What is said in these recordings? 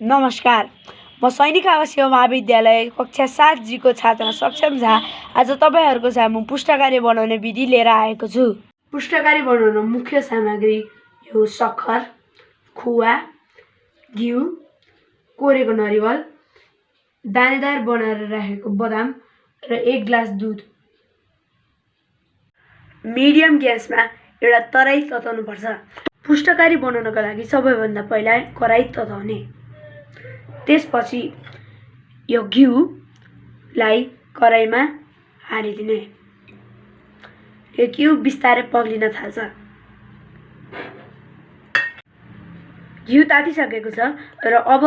नमस्कार, म सैनिक आवासीय महाविद्यालय कक्षा 7 को छात्र सक्षम झा आज तपाईहरुको सामु पुस्तकालय बनाउने विधि लिएर आएको छु। पुस्तकालय बनाउन मुख्य सामग्री यो सक्खर, खुवा, घिउ, कोरेको नरिवल, दानेदार बनाएर राखेको बदाम र 1 ग्लास दूध। मिडियम ग्यासमा एउटा तराई तताउनु पर्छ। पुस्तकालय बनाउनका लागि सबैभन्दा पहिला कराई तताउने। त्यसपछि यो घिउलाई कराईमा हालिदिने। यो घिउ बिस्तारै पग्लिन थाल्छ। घिउ तातिसकेको छ र अब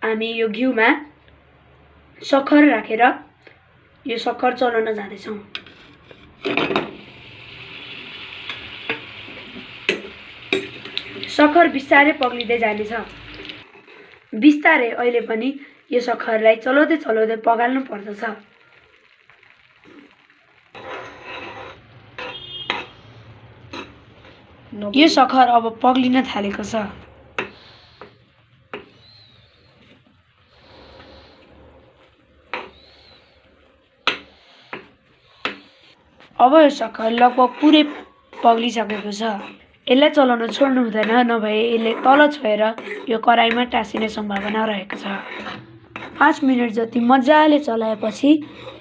हामी यो घिउमा सक्खर राखेर यो सक्खर चलाउन जाँदैछौँ। सक्खर बिस्तारै पग्लिँदै जानेछ। बिस्तारै अहिले पनि यो सक्खरलाई चलाउँदै पगाल्नु पर्दछ। यो सक्खर अब पग्लिन थालेको छ। अब यो सक्खर लगभग पुरै पग्लिसकेको छ। यसलाई चलाउन छोड्नु हुँदैन, नभए यसले तल छोएर यो कराईमा टाँसिने सम्भावना रहेको छ। 5 मिनेट जति मजाले चलाएपछि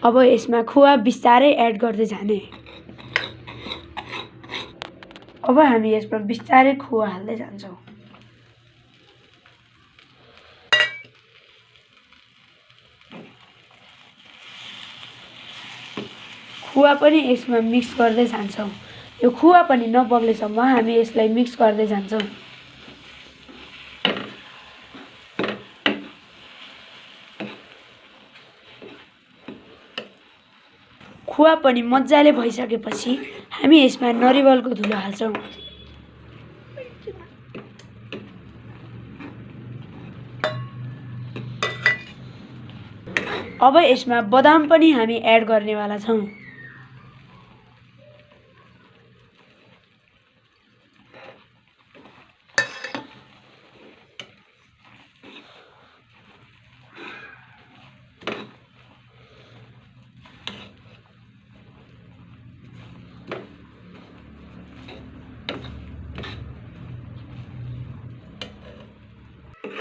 अब यसमा खुवा बिस्तारै एड गर्दै जाने। अब हामी यसमा बिस्तारै खुवा हाल्दै जान्छौँ। खुवा पनि यसमा मिक्स गर्दै जान्छौँ। यो खुवा पनि नपग्लेसम्म हामी यसलाई मिक्स गर्दै जान्छौँ। खुवा पनि मजाले भइसकेपछि हामी यसमा नरिवलको धुलो हाल्छौँ। अब यसमा बदाम पनि हामी एड गर्नेवाला छौँ।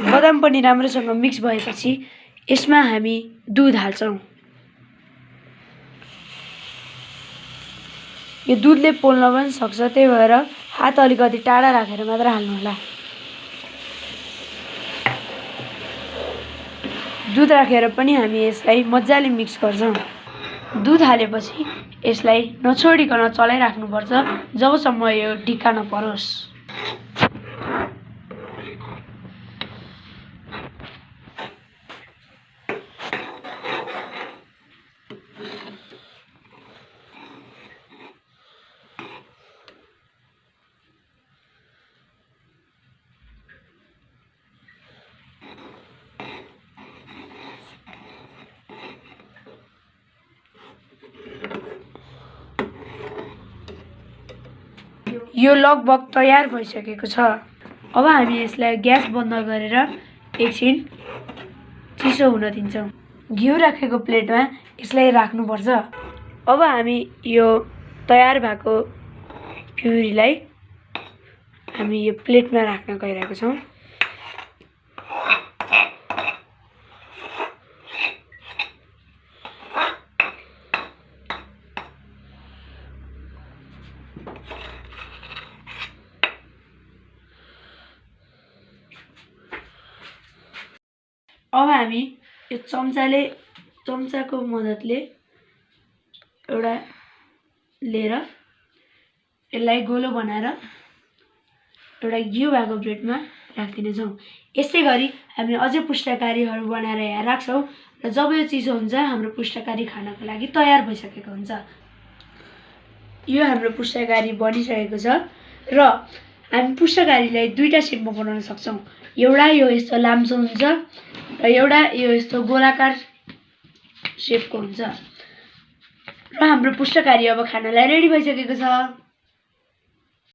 बदाम पनि राम्रोसँग मिक्स भएपछि यसमा हामी दूध हाल्छौँ। यो दूधले पोल्न पनि सक्छ, त्यही भएर हात अलिकति टाढा राखेर मात्र हाल्नुहोला। दूध राखेर पनि हामी यसलाई मजाले मिक्स गर्छौँ। दूध हालेपछि यसलाई नछोडिकन चलाइराख्नुपर्छ जबसम्म यो ढिक्का नपरोस्। यो लगभग तयार भइसकेको छ। अब हामी यसलाई ग्यास बन्द गरेर एकछिन चिसो हुन दिन्छौँ। घिउ राखेको प्लेटमा यसलाई राख्नुपर्छ। अब हामी यो तयार भएको प्युरीलाई हामी यो प्लेटमा राख्न गइरहेको छौँ। अब हामी यो चम्चाको मद्दतले एउटा लिएर यसलाई गोलो बनाएर एउटा घिउ भएको प्लेटमा राखिदिनेछौँ। यस्तै गरी हामी अझै पुस्तकालयहरू बनाएर यहाँ राख्छौँ र जब यो चिसो हुन्छ हाम्रो पुस्तकालय खानको लागि तयार भइसकेको हुन्छ। यो हाम्रो पुस्तकालय बनिसकेको छ र हामी पुस्तकालयलाई 2टा सेपमा बनाउन सक्छौँ। एउटा यो यस्तो लाम्चो हुन्छ र एउटा यो यस्तो गोलाकार सेपको हुन्छ। र हाम्रो पुस्तकालय अब खानलाई रेडी भइसकेको छ।